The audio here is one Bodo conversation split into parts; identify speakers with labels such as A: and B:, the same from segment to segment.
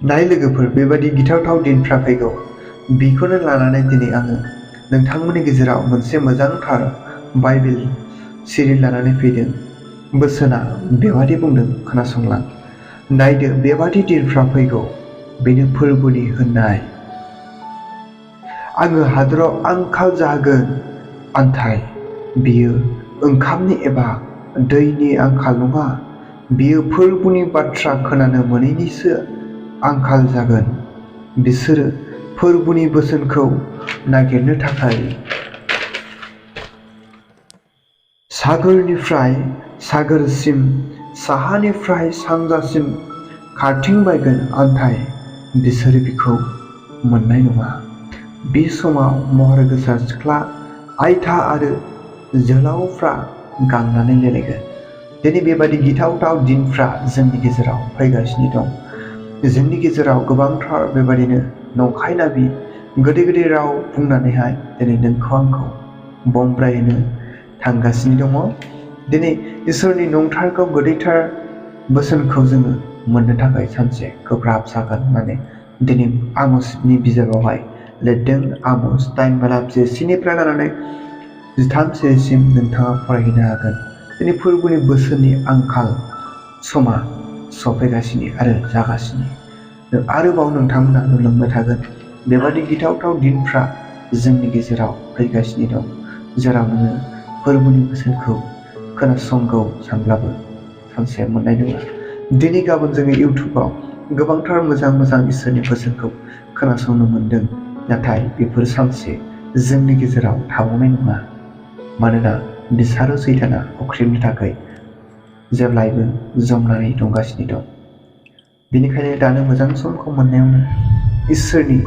A: नाय लोगोफोर, बेबादि गिथावथाव दिनफ्रा फैगौ। बेखौनो लानानै दिनै आङो नोंथांमोननि गेजेराव मोनसे मोजांथार बाइबेल सिरिज लानानै फैदों। बोसोना बेबादि बुंदों, खोनासंलां। नायदो, बेबादि दिनफ्रा फैगौ, बेनो फोरबोनि होननाय। आङो हादराव आंखाल जागोन, नाथाय बियो ओंखामनि एबा दैनि आंखाल नङा, बियो फोरबोनि बाथ्रा खोनानो मोनैनिसो आंखाल जागोन। बिसोरो फोरबोनि बोसोनखौ नागिरनो थाखाय सागोरनिफ्राय सागोरसिम, साहानिफ्राय सानजासिम खारथिंबायगोन, नाथाय बिसोरो बिखौ मोननाय नङा। बे समाव महर गोसा सिख्ला आयथा आरो जोहोलावफ्रा गांनानै लेलायगोन। दिनै बेबादि गिथावथाव दिनफ्रा जोंनि गेजेराव फैगासिनो दं। जोंनि गेजेराव गोबांथार बेबादिनो नंखाय नाबि गोदै गोदै राव बुंनानैहाय दिनै नोंखौ आंखौ बमब्रायहोनो थांगासिनो दङ। दिनै इसोरनि नंथारगौ गोदैथार बोसोनखौ जोङो मोननो थाखाय सानसे गोब्राब जागोन होननानै दिनै आमोसनि बिजाबावहाय लिरदों। आमोस 9:7 लानानै 13 नोंथाङा फरायहैनो हागोन। दिनै फोरबोनि बोसोननि आंखाल समा सफैगासिनो आरो जागासिनो। आरोबाव नोंथांमोना नुलांबाय थागोन बेबादि गिथावथाव दिनफ्रा जोंनि गेजेराव फैगासिनो दं, जेराव नोङो फोरबोनि बोसोनखौ खोनासंगौ सानब्लाबो सानसे मोननाय नङा। दिनै गाबोन जोङो इउटुबाव गोबांथार मोजां मोजां इसोरनि बोसोनखौ खोनासंनो मोनदों, नाथाय बेफोर सानसे जोंनि गेजेराव थाबावनाय नङा। मानोना बिसारो सैताना अख्रेबनो थाखाय जेब्लायबो जमनानै दंगासिनो दं। बेनिखायनो दानो मोजां समखौ मोननायावनो इसोरनि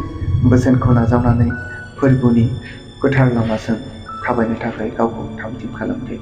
A: बोसोनखौ नाजावनानै फोरबोनि गोथार लामाजों थाबायनो थाखाय गावखौ थाम थिम खालामदो।